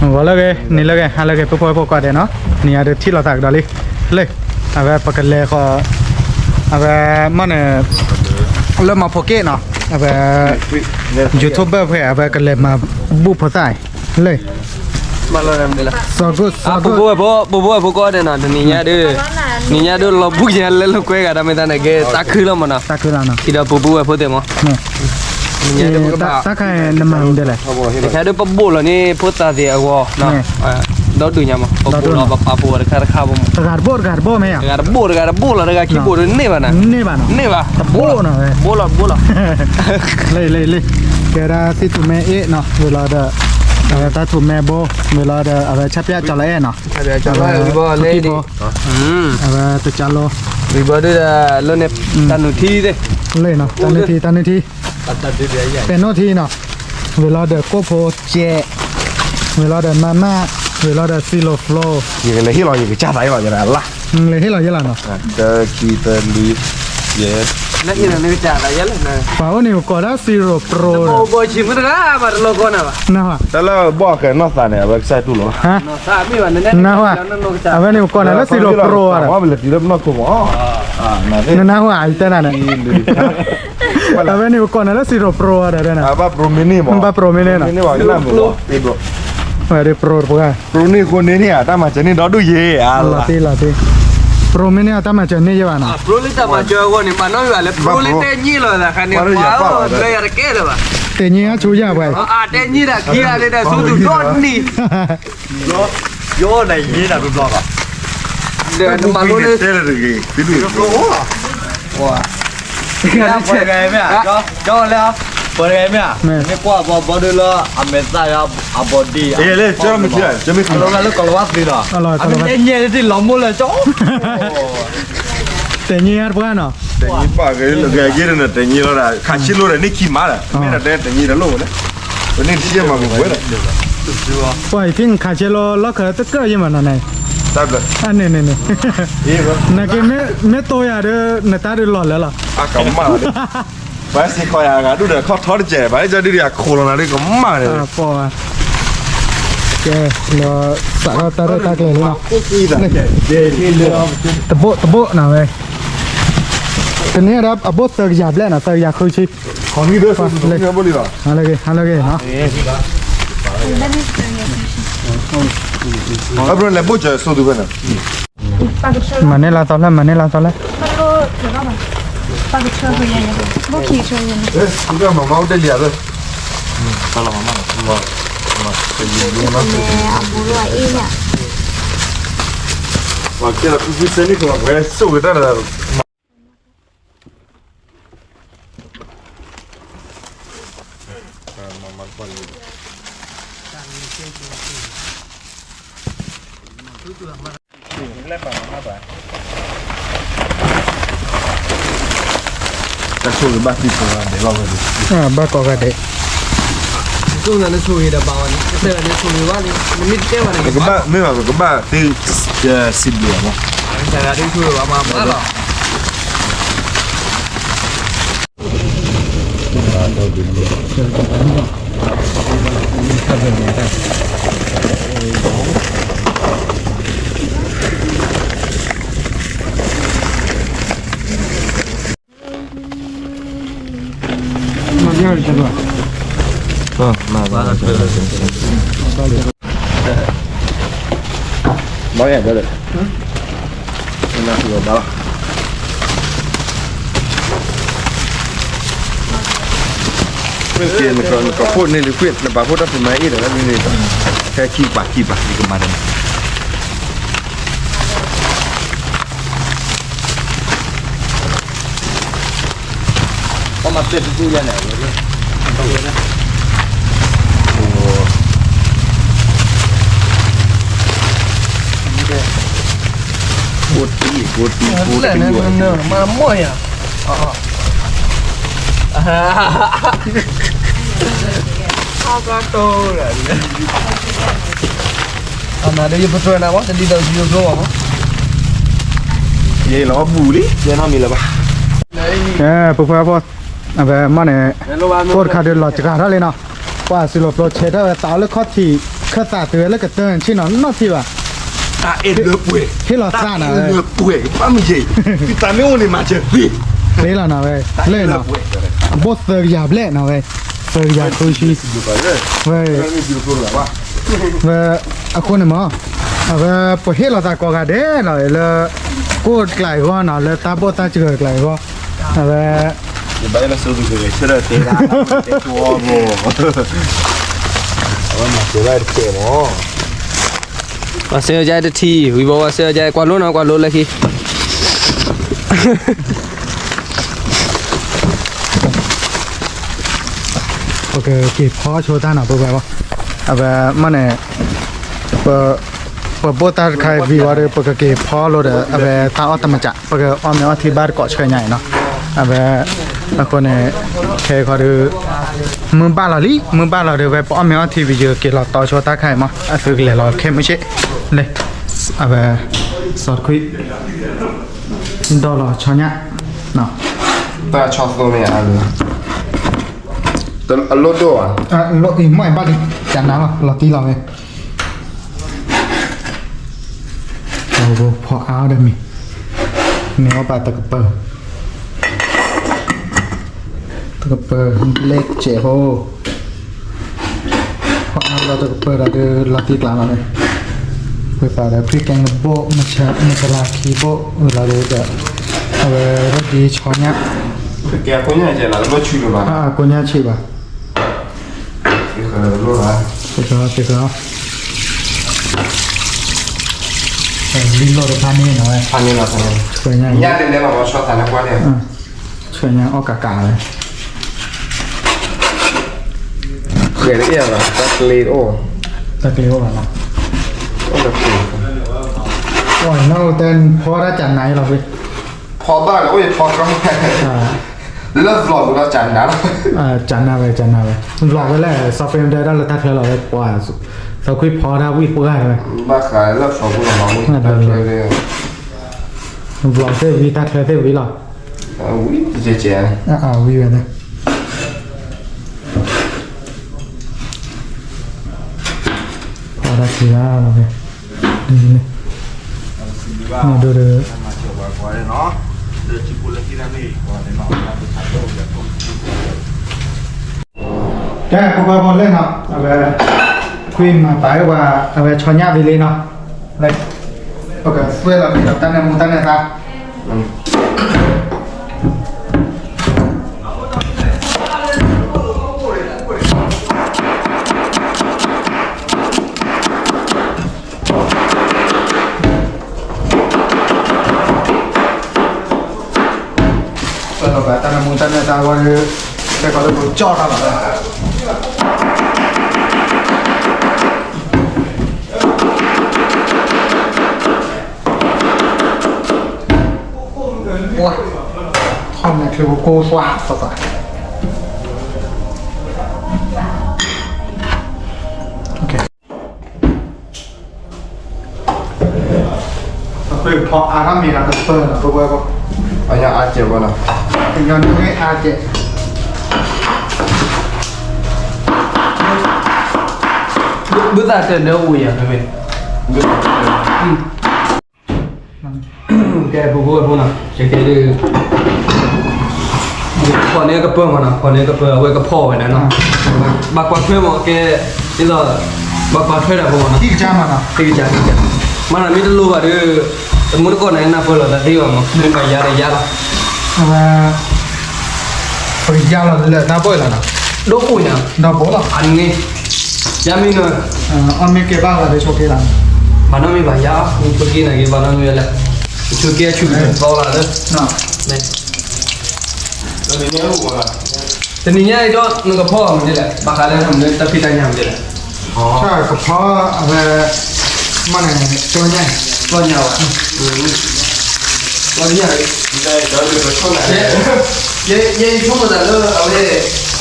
ဂီၤလၢအဂ့ၤ နံၤလၢအဂ့ၤ ဟါလၢအဂ့ၤ ဖိဖိဖိကိးဂၤဒဲးနီၤ, နံၤညါဒုးထံၣ်လိာ်သးကဒီးလံ, လၢ အဝဲပကလဲၤဃီၤ အဝဲမ့ၢ်န့ၣ် လၢမၤဖိက့ၣ်နီၤ, အဝဲ YouTuber ဖဲ အဝဲကလဲၤမၤဘူၣ်ဖိသၣ်အံၤ လၢ စီၤဂိၢ် စီၤဂိၢ် ပူဖိဝဲၢ်ဖိ ပူဖိဝဲၢ်ဖိကိးဂၤဒဲးနီၤ, တနံၤညါဒုး နံၤညါဒုးလီၤဘူၣ်ယဲလၢလိာ်ကွဲဂၤဒီးမ့ၢ်သးန့ၣ်က့ တၢ်ခုလီၤမးနီၤ, တၢ်ခုလီၤနီၤ, ဒီးပူဖိဝဲၢ်ဖိသ့ၣ်မး တၢ်ခါနမၤမနုၤလဲၣ်, တခါဒုးပဘိၣ်လီၤန့ၣ်ဖိသၣ်သ့ၣ်အဂီၢ် ဒီဒူၣ်ညါမး ပဘိၣ်လီၤပပာ်ဖိတခါတခါဖိမး, တဂၤတဘိၣ်တဂၤတဘိၣ်မ့ၢ်ဧါ, တဂၤတဘိၣ်တဂၤတဘိၣ်လီၤ တဂၤခံဘိၣ်တန့ၢ်ဘၣ်နၤ, န့ၢ်ဘၣ်နီၤ, န့ၢ်ဘၣ်, တဘိၣ်နီၤ, ဘိၣ်လီၤတဘိၣ်လီၤ, လ့လ့လ့, ကဲဒၣ်သ့ၣ်ထူၣ်မဲအ့ၣ်နီၤ ဝံၤလီၤဒီး အဝဲတၢ်ထူၣ်မဲဘိ ဝံၤလီၤဒီး အဝဲဆၣ်ပျၢ်ကၠီလီၤအဲၣ်နီၤ, အဝဲထူၣ်ကံၢ်ဘိ အဝဲတကၢ်လိ ဝံၤဘီဒုးဒီး လၢန့ၣ် တၢ်နုၢ်ထံသ့ၣ်, လ့နီၤ တၢ်နုၢ်ထံ တၢ်နုၢ်ထံ, ပဲၤနိၣ်ထံနီၤ, ဝံၤလီၤဒီးကိၣ်ဖိကဲး, ဝံၤလီၤဒီးမၤမၢ်, ဝံၤလီၤဒီးသံလိာ်ဖျိ, ယကလဲၤဟ့ၣ်လီၤ ယကစၢ်သးဟ့ၣ်လီၤ ယတၢ်လၢ်, လဲၤဟ့ၣ်လီၤယဲလီၤနီၤ, တၢ ခံ သၢ လွံၢ် ယဲၢ်, ပှၤအိၣ်န့ၣ်ပကိးလၢ zero pro ဒီး တၢ်လၢဘီၣ်ဃဲနီၢ်သးန့ၣ် အဝဲကစၢ်တူၢ်လီၤ, နၢ်ဟူဧါ, အဝဲန့ၣ်ပကိးန့ၣ်လၢ zero pro ဒီး နနၢ်ဟူဧါ ယတဲနၤန့ၣ်, အဝဲန့ၣ်ပကိးန့ၣ်လၢ zero pro ဒီး ဘၣ် pro mini မး, ဘၣ် pro mini နီၤ, ဝဲဒၣ် pro တပှၢ်, pro န့ၣ်ဃိန့ၣ်န့ၣ် တၢ်မၤစၢၤန့ၣ်ဒီဒူၣ်ယဲၢ်, လီၤတံၢ်လီၤတံၢ်, pro mini တၢ်မၤစၢၤန့ၢ်ယဲၢ်ဘၣ်နီၤ, pro လၢတၢ်မၤစၢၤအဂီၢ်န့ၣ် မၤနီၣ်ယွၤလၢ pro လၢတဲညံလီၤသးခါန့ၣ် ပှၤလၢယၤတကဲလၢၤဘၣ်, တဲညံအါဆူယၤပှၤ, တဲညံဒၣ်ခံဂၤလၢဒီးဆူသူဒီနံၤ ယိနယ့နဘျီဘၣ်, နမၤလိန့ၣ်တဲလၢတဂ့ၤ, ပှၤတဂၤမ့ၢ်, ကၠီလၢ, ပှၤတဂၤမ့ၢ်, မ့ၢ်ကွၢ်ဘီဘီဒုလၢ အမဲာ်သၣ်ယါ အဘီဒ့, လၢကၠီမ့ၢ်လၢကီၢ်လီၤဝါသ့ဒီး, အမ့ၢ်တဲညဲလၢတလီၤမိၢ်လၢကၠီ တဲညံအါတပှၢ်နီၤ, တဲညံဘၣ်ဂ့ၤလၢဂ့ၤဂ့ၤဒီး တဲညံလီၤဒီး ခးဆံလိၤဒီးန့ၢ်ခံမးဒီး မ့ၢ်ဒီးတဲတဲညံဒီးလိၣ်ဝဲလၢ, ပန့ၢ်တၢ်မၤပူၤဝဲဒီး, ပှၤအံၤဖဲနခးဆံလိၤလီၢ်ခၢၣ်တကၢၢ်ယဲၢ်မးနီၤန့ၣ်, တၢ်ဘျၢ, အန့ၣ်န့ၣ်န့ၣ်, နက့မ့ၢ်တိၢ်ယၤဒီး နတၢ်ဒုးလီၤလၢလီၤ, အကမၣ်လီၤ, ပှၤစ့ၢ်ကီးယၤဂၤဒုဒီးခီၣ်ထီတစဲး ပှၤလၢကၠီဒုဒီးယၤခိၣ်လီၤနၤဒုကမၣ်န့ၣ်, ကဲ, လီၤစးထီၣ်တၢ်ရဲၣ်တၢ်ကျဲၤလံနီၤ, တဘိၣ်တဘိၣ်နီၤဝဲ တန့ၢ်ဒီးအဘိၣ်သၢကယၤဘျဲၣ်နီၤ သၢကယၤဃုဆံ, ဟါလၢဂ့ၤ ဟါလၢဂ့ၤနီၤ, အဘျီလဲၤဘိၣ်စၢၤဆိသူဖဲန့ၣ်, မၤန့ၢ်လၢသီဖျၢၣ် မၤန့ၢ်လၢသီဖျၢၣ် တၢ်ဆိၣ်ဂ့ၤဘၣ်သံကိးဂၤဒဲးလီၤဝဲ, ဘၣ်ကိးဂၤဒဲး, ကဘၣ်မ့ၢ်ဘၣ် ပကဘၣ်သ့စံးဘျုးအီၤမး, ဘၣ်ယၤဒီး နကဖိန့ၣ်လံကွံာ် နပာ်ဖိတၢ်ဖုမၤအ့ၣ်ဒီး လၢမံၤန့ၣ် ဟဲခံပာ်ခံပာ် ယကမၤဒီး ပမၤပျဲၢ်တူၢ်တူၢ်ယါန့ၣ် ကိးတံၢ် ကိးတံၢ် ကိးတံၢ် မၤမီၢ်ယၤ အနၤဒီးယပတြၢၤနၤမး တဒ်သိးယိယိဘၣ်မး ယဲလီၤဘူၣ်လံ ယဲနီတမံၤလၢၤဘၣ် ပှၤဖိ အဝဲမ့ၢ်န့ၣ် ကိၣ်တခါဒီးလီၤစှၤထီၣ်လံနီၤ ပှၤစံးလီၤဖျိဆဲးထီၣ်ဝဲသးအီၤလၢခီၣ်ထံး ခၢၣ်သးတုၤဝဲလၢကတၢၢ်ဆ့ၣ်နီၤ နီၢ်ထံၣ်ဘၣ်, တၢ်အဲၣ်လၢပှဲၤ, ဟ့ၣ်လီၤသးနီၤဝဲ, တၢ်အဲၣ်လၢပှဲၤ ဘၣ်မ့ၢ်ယဲ, သုတၢ်မ့ၢ်အိၣ်န့ၣ်မၤစၢၤသ့, လ့လီၤနီၤဝဲ, လၢနီၤ, အဘိၣ်သၢကယၤဘျဲၣ်နီၤဝဲ, သၢကယၤဃုဆံ, ဝဲ, ဝဲ, အဃိန့ၣ်မး, အဝဲပှၤဟ့ၣ်လီၤသးကိးဂၤဒဲးနီၤ လၢ ကိၣ်ကျးအဂီၢ်နီၤ လၢတၢ်ဘိၣ်တၢ်စှၤကျးအဂီၢ်, အဝဲ ယဘၣ်လၢစိၤဒုးကဂဲၤဆၢထၢၣ်တဲဒၣ်, တဲထီၣ်ဘိ, အဝဲမၤစၢၤဘၣ်တကဲမး, ပှၤဆဲးအီၤဒ်တထံၣ် ဝံၤဘီပှၤဆဲးအီၤဒ် ကွၢ်လိနီၤ ကွၢ်လိလၢခံ ပကက့ၤဖီဆိတၢ်နီၤ ပဝဲဘီ, အဝဲမ့ၢ်န့ၣ်, ပ, ပဘိၣ်တၢ်တခါဝံၤဝံၤဒီး ပကက့ၤဖီလိာ်ဒီး အဝဲတၢ်အီၣ်တမးစး ပကအီၣ်မ့ၤအီထံဘၣ်တကိးဆှၢညါအံၤနီၤ, အဝဲ, အဃိန့ၣ်, ခဲခီဒီး, မုၢ်ဘၣ်လီၤလံ မုၢ်ဘၣ်လီၤဒီး ဝဲပအီၣ်မ့ၤအီထံဝံၤ ယက့ၤလီၤတီဆိတၢ်ခါအံၤမး အသုကလဲၤလီၤခဲမုၢ်ဆ့ၣ်, လၢ, အဝဲ, စီၤတခွံ ဒီးလီၤဆီညၣ်, တၢ်ဆီသိမ့ၢ်ဧါ, အလိၣ်ဒိၣ်ဧါ, အလိၣ်အံၤမ့ၢ်ဘၣ်လံ, ကနၤလီၤ လီၤတံၢ်လီၤဝဲ, ဖီအါဒီးမ့ၤ, မ့ၢ်အီၣ်ဘၣ်တကပၤ, တကပၤ, လဲၣ်စဲးဖိ ဖီအါလီၤတကပၤဒီး လီၤတံၢ်ကျါလီၤန့ၣ်, ဝံၤသးဒီး ဖံကဲတဘိၣ် မဆါ မဆါလၢခံဘိၣ် ဝံၤလီၤဒီး, အဝဲရၢၢ်ဒံဆီညၣ်, ကိညၣ်ဆံးဘၣ်, ကိညၣ်ဆံးဘၣ်, သ့ၣ်ဃီ, သ့ၣ်ဃီ, လံလိၢ်တဖၣ်န့ၣ်နီၤ, ဆှၢညါ, ဆှၢညါအီၣ်ကးကးဝဲ ဃဲၤလၢအ့ၣ်ဘၣ် တၢ်ကျ့အိၣ်, တၢ်ကျ့အိၣ်ဘၣ်နီၤ, အိၣ်လၢကျ့, အိၣ်နီၢ်တဲဖီတၢ်ကနၤအံၤလီၤဖဲ, ဖီဘၣ်လၢအိၣ်ယဖီကီ, လၢဘျီၣ်ကဒီးကနၤလီၤ, ကနၤဝဲ ကနၤဝဲ, ဘျီၣ်ဝဲလဲၣ် စီၤဖ့တဲဒၣ်လၢတၢ်ချၢလီၤဝဲပှၤ, စီၤခွံဖီတၢ်ဝံၣ်ပှၢ်တဝဲ, ဘၣ်ဃးလၢဖီပူၤလီၤမး, ဘျီၣ်သ့ၣ်ဝံၤတၢ်ချၢသ့ၣ်ဝံၤလီၤ, ဝံၤဝဲ, ဖီတၢ်ခံဂၤလီၤ, ဒ်န့ၣ်, ဒ်ဒီး ကဲ ပပှၤဖိလဲၣ်နီၤ, အဝဲ, ခွံမၤပာ်ဝဲ, အဝဲဆီညၣ်သ့လံနီၤ, လၢ, ပကသွဲလီၤက့ၤဒီး တၢ်နၢမူတၢ်နၢသါ ပလီၤဘၣ်တၢ်နၢမူတၢ်နၢသါဝဲ, တၢ်ကီၢ်လၢပကၠီၣ်ထီၣ်လီၤ, ထီၣ်န့ၣ်ချုးပကိးသွါသးသး, ဖီအါထီၣ်မ့ၤဒီးကပၢၢ်လီၤ ပဝဲဘၣ်, ပညီအါကဲးဘၣ်နီၤ, ပညီနုၢ်အါကဲး, ဘုသးတၢၢ်လၢအိၣ်ယၤဖဲမ့ၢ်, ကဲ ပူဖိဝဲဖိနီၤ, ကဲကဲဒ်, ဖီန့ၣ်ကပၢၢ်မးနီၤ, ဖီန့ၣ်ကပၢၢ် အဝဲကဖီဝဲဒၣ်နီၤ, ဘၣ်ကွၢ်ထွဲမးကဲ, ဒ်သိး, ဘၣ်ကွၢ်ထွဲဒၣ်ဖိမးနီၤ, ထံကစၢ်မးနီၤ, ထံကစၢ်, မးနီၤ မ့ၢ်တလိၣ်ဘၣ်ဒီး, တမူတကိးန့ၣ် နၢ်ပၢၢ်လိာ်သးသ့ဘၣ်မး မ့ၢ်ဘၣ်ယါဒီးယါလီၤ, အဝဲ ပကယါလီၤလၢတၢ်ဘီၣ်အံၤလီၤနီၤ, ဒိၣ်အိၣ်ညါ, ဒီးဘိၣ်လီၤ, အန့ၣ်, ယါမ့ၢ်နီၤ, အီၣ်မ့ၢ်ကဲဘၣ်လီၤဒီးဆိးက့လီၤ, ဘၣ်နီတမံၤဘၣ်ယါ, ပက့ၤနာ်က့ၤဘၣ်နီတမံၤဝဲလဲၣ်, ဆိးက့အဆူၣ်ကသီလီၤလၢ, တနံၤညါအံၤဒီး နကဖီမနုၤလဲၣ်, ဘၣ်ဃးလၢနမနုၤတၢ်ဖံးတၢ်ညၣ်မနုၤလဲၣ်, ကဖီအဝဲ, မ့ၢ်န့ၣ် ကီညၣ်, ကီညၣ်ဝဲ, ကီညၣ်, ယဲယဆိကမိၣ်သးလၢ အဝဲ,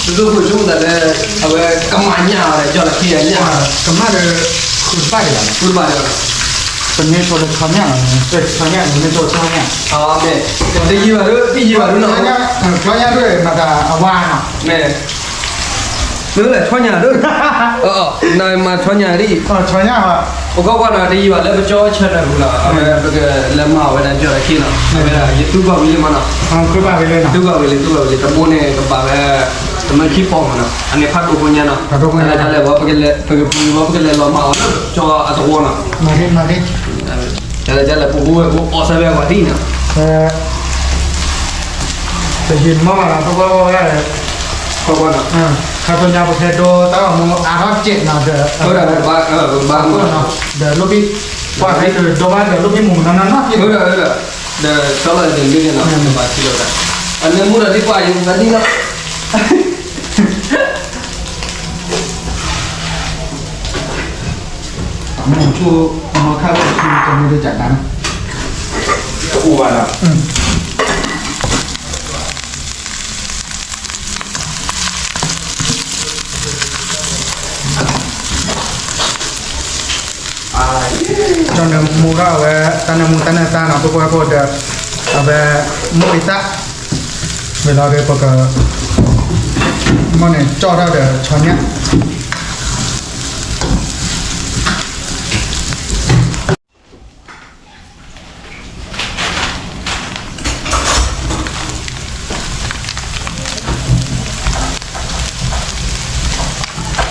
ပဒိၣ်ခိၣ်ဆိကမိၣ်သးလၢ အဝဲကမၤညၣ်ဝဲ ယီၢ်လီၤခံဂၤညၣ်, ကမၣ်ဒီး, ဃုတဘၣ်ဒံးဘၣ်, ဃုတဘၣ်ဒံးဘၣ်, ပမ့ၢ်ဆိလၢဆီညၣ်လီၤ, ဆီညၣ် ပမ့ၢ်ဆိဆီညၣ်, တယံာ်ဘၣ်ဒီး တယံာ်ဘၣ်ဒီးနီၤ, ဆီညၣ်ဒ်မၤသးအဝါနီၤ, မ့ၢ် မ့ၢ်လဲၣ် ဆီညၣ်ဒိၣ်, နမၤဆီညၣ်ဒ်အံၤ, ပကကွၢ်နီၤ တယံာ်ဘၣ်လၢပကၠီဆၢထၢၣ်ပူၤနီၤ, အဝဲပကလဲၤမၤဝဲဒၣ်ကၠီတခ့နီၤ, အဝဲဒၣ်ယသူဘၣ်ဝံၤလံမးနီၤ, သူဘၣ်ဝံၤလံ သူဘၣ်ဝံၤလံ တဘိန့ၣ်ကဘၣ်ဝဲ တမၢခံပီၢ်မးနီၤ, အန့ၣ်ဖးဒိၣ်ဖိညါနီၤ, တၢ်လၢပကလဲၤလီၤမၤအီၤလၢကၠီအသဝီနီၤ, တၢ်လၢပူၤဝဲပအီၣ်စၢၤဝဲပှၤဒ်နီၤ တယံာ်မးဘၣ်နီၤ ပကွၢ်ဝဲဒၣ်, ခါဆူညါပကဟဲဒိတၢ်ဂီၤမူအါထီၣ်စဲးနီၤ, ဒီး ပကဘၣ် ဒီးလိၣ်ဘံၣ်, ပှၤဟဲဒိဘၣ်ဒီးလိၣ်ဘံၣ်မူနီၢ်နီၢ်နီၢ်, ဒီးဆီလီၤဒ်န့ၣ်နီၤ, အန့ၣ်မူဒီးဒ်ပှၤယိၤသးဒ်နီၤ မ့ၢ်ဆူၣ်, မ့ၢ်ခါဆူၣ်တမ့ၢ်တကးနၤ, အိၣ်ဘၣ်နီၤ, တၢ်နၢမူထီၣ်အဝဲ, တၢ်နၢမူတၢ်နၢသါနီၤ ပကွၢ်ဖိဒီး, အဝဲ, မူအံသၣ်, ဝဲလီၤဒီးပက, မ့ၢ်န့ၣ်ကၠီၣ်ထီၣ်ဒီးဆီညၣ် တၢ်စဲး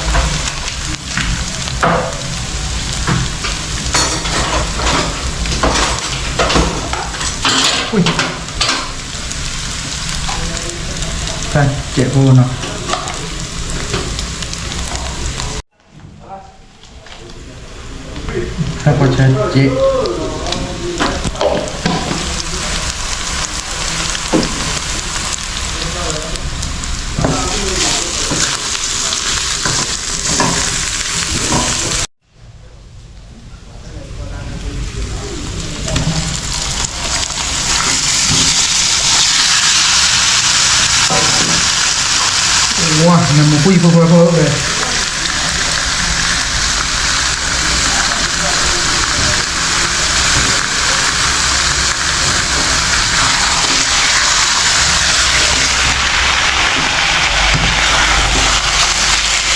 ဖိနီၤ, တၢ်ပီဆၢစဲး ဝါ နမူကွံာ်ဖိဖိဖိဝဲ စီၤကိၣ်ကွၢ်လီၤဒီးထီညၣ် အိၣ် နမူကွံာ် ပကွၢ်ဖိ တဲဒီး ပ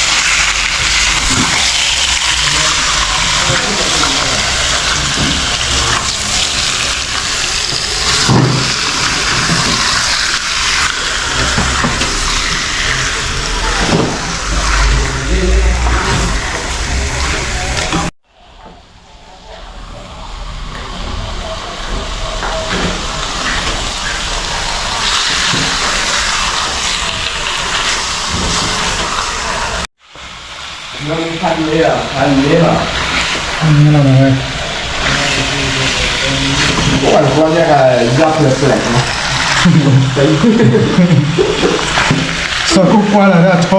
ဖီထီၣ်တၢ်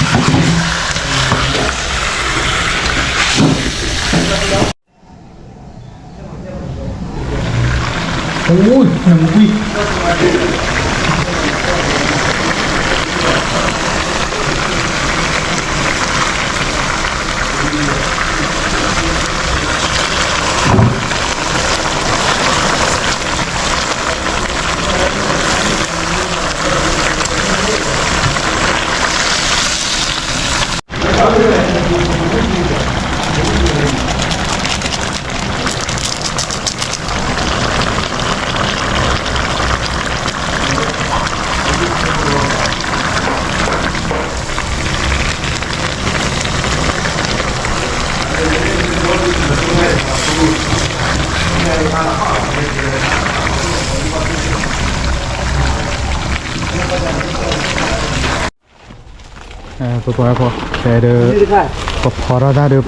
ဒီး ပအိၣ်ဘှံးဆိကၠိနီၤ, လၢ တၢ်တခါခီဒီး ပကဆွံနုာ်က့ၤလၢတဲာ်ပ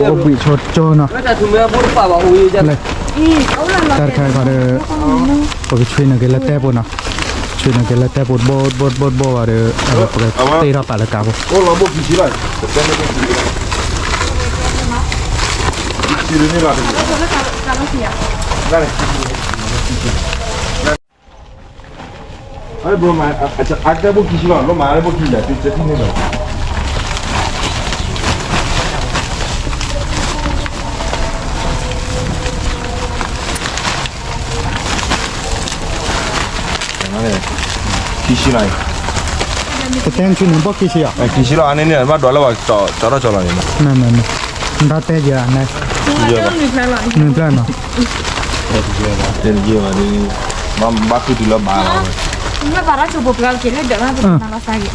ူၤနီၤ, ဆွံနုာ်က့ၤလၢတဲာ်ပူၤဘိဘိဘိဘိဘၣ်ဒီး ပကတ့ထီၣ်ပာ်လၢကါဖိ အဘိခံဆံဘၣ် လီၤမၤလၢဘိခံဆံဘၣ် တကဲထံၣ်န့ၣ်လီၤ. ခံဆံလီၤအံၤ တတဲဆူန့ၣ်ဘီၣ်ခံဆံဧါ, ခံဆံလီၤ, အန့ၣ်န့ၣ် ဘၣ်ဒွးလၢပှၤကၠီထီၣ်ကၠီလီၤန့ၣ်, မ့ၢ်မ့ၢ်မ့ၢ်, နတၢ်တဲယၤန့ၣ်, နုၢ်ဖျၢၣ်နီၤ, ဘၣ်ခုတုၤလၢဘၣ်လီၤ,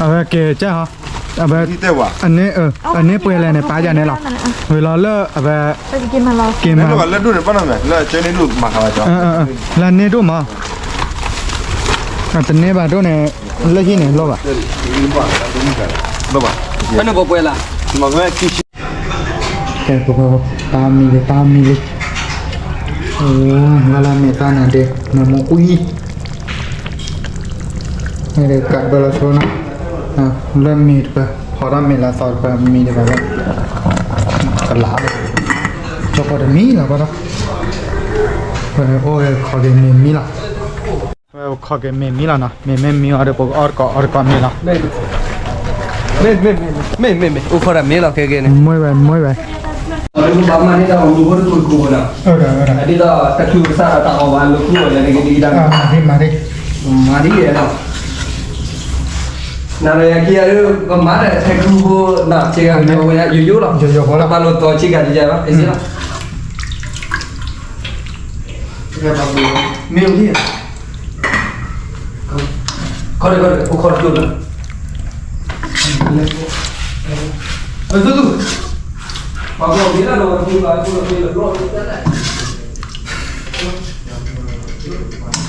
အဝဲကဲကၢ်ဟီ, အဝဲ, အန့ၣ်ပှဲၤလဲၣ်န့ၣ် ပာ်ယၤန့ၣ်လီၤ, ဝံၤလီၤလၢအဝဲ, က့ၤမၤလီၤ, လၢန့ၣ်ဒိၣ်မး, တန့ၢ်ဘၣ်ဒိၣ်န့ၣ်, လၢဟံၣ်န့ၣ်လိၣ်ဘၣ်, ပှဲၤလၢ, တၢ်မံၤလံ တၢ်မံၤလံ, လၢမ့ၢ်တၢ်နၤဒ့, မ့ၢ်မူကွံ မ့ၢ်ဒၣ်ကးဘၢလီၤဆိနီၤ, လၢမ့ၢ်တပၢၤ, ဖီထီၣ်မ့ၢ်လၢသီတပၢၤ မ့ၢ်တပၢၤလၢ, ကလး, ကၠီကီတမံၤလီၤဘၣ်ဒီး, ဝဲအိၣ်ဝဲခီက့ၤမ့ၢ်မံလီၤ, ဝဲခီက့ၤမ့ၢ်မံလီၤနီၤ, မ့ၢ်မ့ၢ်မံအီၤဒီး ပကအီၣ်တကိးအီၣ်တကိးမ့ၢ်လီၤ, မ့ၢ်မ့ၢ်မ့ၢ်မ့ၢ်မ့ၢ်မ့ၢ် အိၣ်ခိးတၢ်မ့ၢ်လီၤခဲကဲန့ၣ်, မ့ၢ်ဝဲမ့ၢ်ဝဲ ဘၣ်မၤန့ၢ်တၢ်အိၣ်မူဖိတခိၣ်ခိၣ်နီၤ, ဒ်သိးတချုးကစၢ်ဒီးတၢ်အီၣ်ဘၣ်လိာ်ခိၣ်အီၤလၢတကဒံကဒါ, မၤဒ်, မၤဒ်, မၤဒ်ယဲလီၤ, နၤဒီးယၤခံဂၤဒီး ပမၤဒီးထဲခုဖိနီၤ, ဆ့ကၤကညီဝဲယိယိလီၤ, ပမၤလိာ်သီဆ့ကၤတယၤလီၤ, အ့ၣ်စ့လီၤ, မ့ၢ်အိၣ်ဒံး ခီဒီးခီဒီး အိၣ်ခိးတကျိၤလၢ, ပသူ, ပှၤကီၢ်မ့ၢ်လၢလီၤဝဲဖုဘၣ် ဖိလီၤဖုလီၤဘျီလီၤ,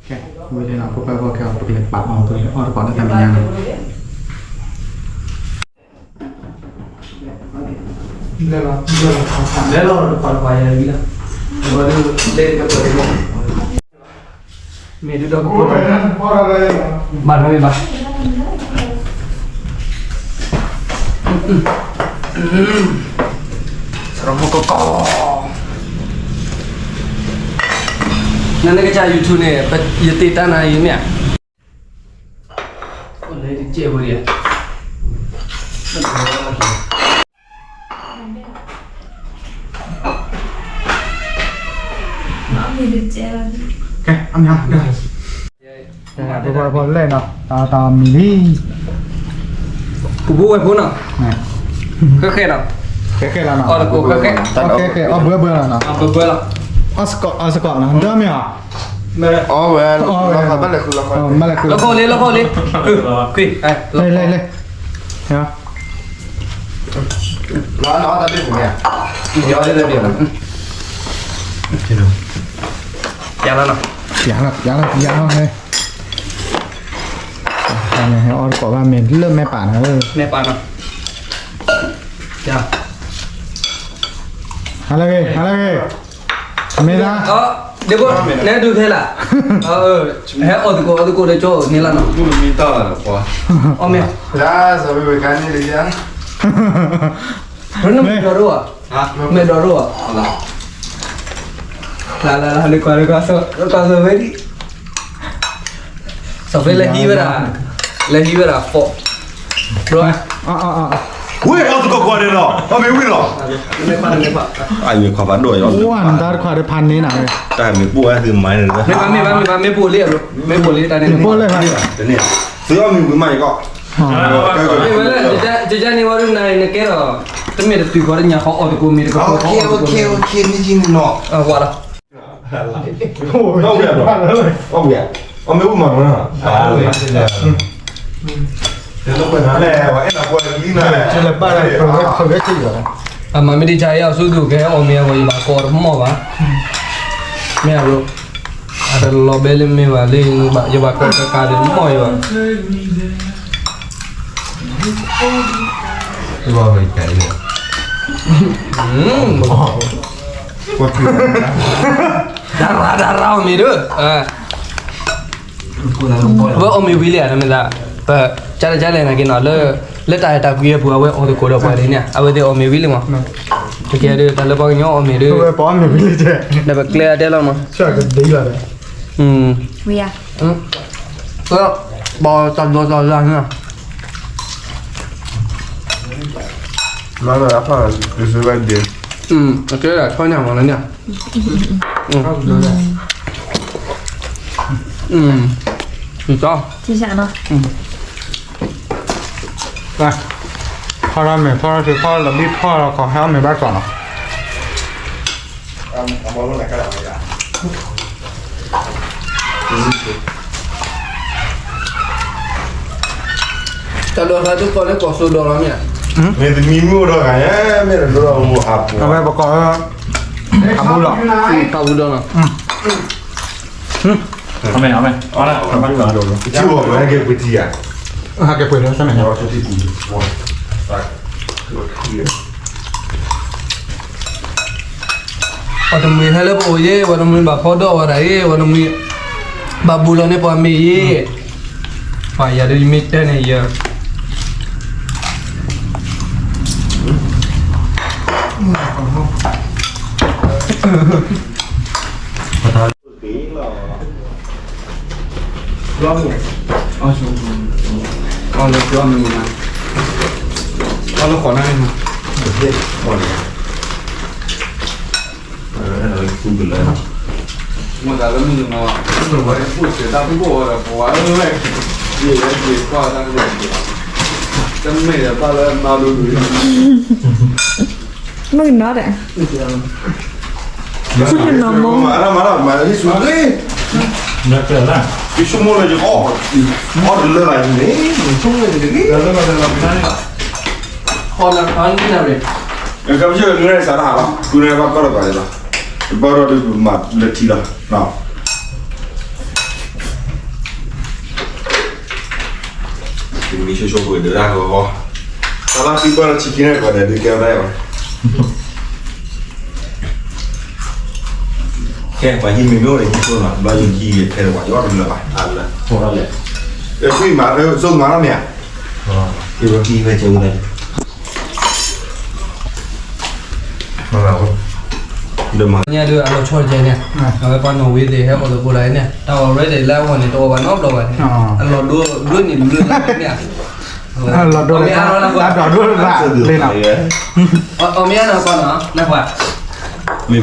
ကဲ, ဝံၤလံနီၤ ဖိပၢ်ဖိခဲအံၤ ပကလဲၤပာ်အီၤ ပကလဲၤအီၣ်တကိးလၢတၢ်မဲာ်ညါနီၤ. လဲၤလီၤ, လဲၤလီၤ, လဲၤလီၤ, တပၤတပၤယၤဝံၤလီၤ, လဲၤတကပၤတကပၤ, မ့ၢ်ဒုးဒီးကပၤ, ဘၣ်ထီၣ်မ့ၢ်ဘၣ်, စရီမုၢ်ကကီ, နနကစၢ် YouTube န့ၣ် ယတ့တၢ်နၤအံၤမ့ၢ်ဧါ. လဲၤတကဲဝဲဒၣ်, ကဲ, အမ့ၢ်, ပလဲၤနီၤ, တၢ်တၢ်မံၤလံ, ပူၤပူၤဝဲဖိနီၤ, ဃဲဃဲနီၤ, ဃဲဃဲလီၤနီၤ, အီၣ်တကိးဃဲဃဲ, အီၣ်ဃဲဃဲ, အီၣ်ဘှဲဘှဲလီၤနီၤ, ဘှဲဘှဲလီၤ, အီၣ်စကိး, အီၣ်စကိးနီၤ, ဒၢမ့ၢ်ဧါ, အီၣ်ဝဲ, လီၤဃီလံ, လီၤဃီလံ, လံ, လံ, လံ, လီၤ, လီၤ, တၢ်ဘ့ၣ်ပူၤမ့ၢ်ဧါ, ယီၤလံ, ပျးလီၤနီၤ, ပျးလီၤ, ပျးလီၤ, ပျးလီၤ, ဟဲ, ဟဲအီၣ်တကိးဘၣ်မ့ၢ်လၢမဲာ်ပာ်နီၤ, မဲာ်ပာ်နီၤ, ပျး, ဟါလၢဂ့ၤ, ဟါလၢဂ့ၤ, မ့ၢ်လၢ, ဒ့ဖိ, နဲဒုးထဲလၢ်, ဟဲအီၣ်သကိးအီၣ်သကိးဒီးကၠီန့ၣ်လၢနီၤ, အီၣ်မ့ၢ်, မ့ၢ်ဒီးရိၣ်ဧါ, မ့ၢ်ဒီးရိၣ်ဧါ, လၢလၢလၢ လၢကွၢ်လၢကွၢ်စီၤဖဲဒံ, စီၤဖဲလဲၤဟံးဝဲဒၣ်, လဲၤဟံးဝဲဒၣ်ဖီ, ဝ့ၢ်အီၣ်သကိးကွၢ်န့ၣ်လီၤ, အီၣ်မ့ၢ်ဝံၤလီၤ, အမ့ၢ်ခွါဖးဒိၣ်, အိၣ်နတၢ်တခွါဒီးဖးန့ၢ်နၤဝဲ, တၢ်မ့ၢ်ပိၢ်ဝဲသုမၤန့ၣ်, မ့ၢ်ဘၣ်မ့ၢ်ဘၣ်မ့ၢ်ဘၣ်မ့ၢ်ပိၢ်လံ, မ့ၢ်ပိၢ်လံတၢ်န့ၣ်, မ့ၢ်ပိၢ်လံ, သုအီၣ်မ့ၢ်ဝံၤမးယကီး, မ့ၢ်ဝဲလၢ, ကကန့ၣ်ဝဲဒၣ်နၤနကဲဒီး, တမ့ၢ်တတုၤဃီတညါဃီအီၣ်သကိးမ့ၢ်တကပၤဃီအီၣ်သကိး, ဝါလီၤ အီၣ်ဝံၤ, အီၣ်မ့ၢ်အိၣ်မၤမနုၤ, အမၤမ့ၢ်တၢ်အံၤအီၤဆူဒိၣ်ကဟဲအီၣ်မ့ၢ်အဝဲယဘၣ်ကီတမီၢ်ဘၣ်, မ့ၢ်အဘျီ, အတလီၤဘဲလၢမ့ၢ်ဘၣ်လၢ, ယဘၣ်ကီတကးဒီးတမီၢ်ယဘၣ် ဒၣ်ရၣ်ဒၣ်ရၣ်အီၣ်မ့ၤဒီး, အဝဲအီၣ်မ့ၤဝံၤလံဧါ တမ့ၢ်သး, ပကၢ်လဲၣ်ကၢ်လဲၣ်နာ်က့နီၤ, လၢတၢ်အဲၣ်တၢ်ကွံအပူၤ အဝဲအီၣ်သကိးဒီးပှၤဒ်န့ၣ် အဝဲသ့ၣ်အီၣ်မ့ၤဝံၤလံမး, တကဲဒီးတၢ်လၢပှၤကညီအီၣ်မ့ၤဒီး, ဒီးပကျဲအဒဲလီၤမး, ပီၣ်တၢ်ဘျီတၢ်ဘျီန့ၣ် မၤလၢအဖၣ်, အကဲဒၣ်ထီညၣ်မးလၢညၣ်, အ ထီၣ်မဲာ်ဖီၣ်ထီၣ်ထီၣ်လၢဘံၣ်ဖီၣ်လီၤခီဟဲအီၣ်မဲာ်ဘၣ်ကီးနီၤ. တၢ်ဒိးသးဒုးကီးလၢကီၢ်စိဒိးလီၤမ့ၢ်ဧါ. မ့ၢ်တမံၤမုၢ်အိၣ်ဒီးဂၤယဲ မ့ၢ်တဒိးဒီးမူဟးပူၤ အဝဲပကီး ဖးဘူဒီးနီၤ. ဖးဘူဒီးနီၤ. အမ့ၢ် အမ့ၢ် အီၣ်လၢ ပထံၣ်ဝဲပဟဲက့ၤပတံၤဧါ. ဟဲက့ၤပှဲၤဒီး ဆၢမဲာ်ညါ ပှၤတမှံၤဟဲလၢပအိၣ်ယဲ ပှၤတမှံၤဘၣ်ဖီဒီးဝဲဒၣ်ယဲ ပှၤတမှံၤ ဘၣ်ဘူးလီၤန့ၢ်ပှၤမ့ၢ်ယဲ ပှၤယၤဒ်ယမ့ၢ်တဲန့ၣ်ယဲ မ့ၢ်တၢ်လၢမုၢ်ကနီၤ ပှၤဟဲပူၣ်စဲးတၢ်ဖုၣ်ကိာ်ဝဲဒီး ပဝဲလၢ ယဲၢ်လၢယဲၢ်ကွၢ်တၢ်ကလဲၣ် တမ့ၢ်ဒီးဘၣ်လၢမၤဒိဒိ မုၢ်ကနီၤဒီး မ့ၢ်နီၤမး မၤလီၤမၤလီၤမၤလီၤ ဟံးဆူၣ်လံ ယဆိကမိၣ်လၢယအီၣ် အီၣ်တလၢလၢ်န့ၣ် ဆိကမိၣ်လၢယတဂ့ၤ အီၣ်နၤအီၣ်နၤရံၣ် ကပစၢၢ်ကနွဲစးတဟးလီၤ ကနွဲဘၣ်ကီၢ်ဒီးပှၤန့ၣ်လီၤ တဘၣ်ဒီးဒုးမၤလၢထံလီၤ မ့ၢ်ဆိဆိပှ့ၤဒၢးတၢ်ဂီၤ တၢ်လၢသံကွၢ်လၢဆံခံန့ၣ်ပှၤဒီးဒုးကဲဝဲဒၣ်ဝဲ ကဲပှၤဟံးမ့ၢ်မ့ၢ်အိၣ်ဒီးဟံးဆိနီၤ ဘျီယဟံးဖဲန့ၣ်ပှၤယအီၣ်တလၢဘၣ် အလၢ ဖိထီၣ်လဲၣ် အခွံမၤ စိကမၤထီၣ်မ့ၢ်ဧါ ဟံးဝဲကံဝဲကဲဝဲလဲၣ် ညါဒုးအလီၤဆီတကဲန့ၣ် အဝဲပှၤနီၣ်ဝ့သ့ၣ်ဟဲအိၣ်သကိးလၢန့ၣ် တၢ်အီၣ်ရ့ဒိၣ်လၢအဂီၢ်န့ၣ် တအိၣ်ဘၣ်နီတဘျီဘၣ်န့ၣ် အလီၢ်ဒိဒိၣ်န့ၣ်ဒိၣ်လၢန့ၣ် အလီၢ်ဒိၣ်လၢတၢ်ဒိၣ်ဒိၣ်လၢလ့နီၤ အီၣ်မ့ၢ်အါနီၤကီနီၤ နကွၢ် မ့ၢ်ဘၣ် မ့ၢ်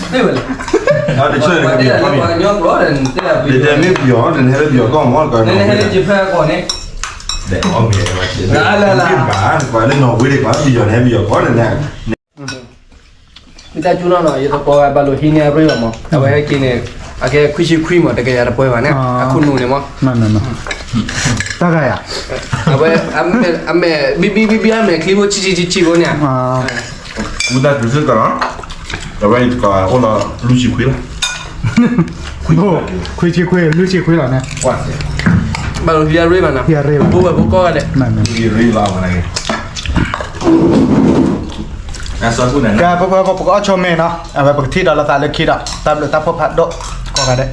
ဝဲလဲၣ် တၢ်တဆိၣ်န့ၣ်ကပယီၤဖီမ့ၢ် တဲမ့ၢ်ပယီၤ နဟဲလၢပယီၤကီၢ်မီၢ်ကီၢ် နဟဲလၢယဖဲကီၢ်န့ၣ် အီၣ်မ့ၢ်ဝဲ နကွၢ်လၢနီၣ်ဝ့ဒံးကွၢ် ပယီၤနဟဲပယီၤကီၢ်န့ၣ် မ့ၢ်တၢ်ကၠူနီၤနီၤ ယသကိးဘၣ်လိာ်ဟံးန့ၢ်အရ့ဘၣ်မး အဝဲဟဲက့ၤန့ၣ် အကဲခွံဆံခွံမး တကယၤတပှဲၤဘၣ်န့ၣ် အခိၣ်နူာ်န့ၣ်မး တၢ်ဂၤယၤ အဝဲ အမဲာ် ဘံဘံဘံဘံ အမဲာ်ချံဖိဆံးဆံးဆံးဆံးဖိန့ၣ် ဝံသးစူၤစ့ၢ်ကီးနီၤ အဝဲယတကိးအိၣ်လီၤလွံၢ်ဆံခွံလီၤ ခွံဆံခွံ လွံၢ်ဆံခွံလီၤန့ၣ် ဘၣ်လိာ်ဟံးအရ့ဘၣ်နီၤ ဟံးအရ့ဘၣ် ဘိဝဲဖိကီၢ်ဂၤဒဲး ဟံးအရ့လီၤဝဲန့ၣ် ကဲ ပပပကအီၣ်ဆိမဲာ်နီၤ အဝဲပကထံၣ်ဒီးလီၤသးလၢခံဒီး တၢ်ဘျုးတၢ်ဖှိၣ်ဖးဒိၣ် ကိးဂၤဒဲး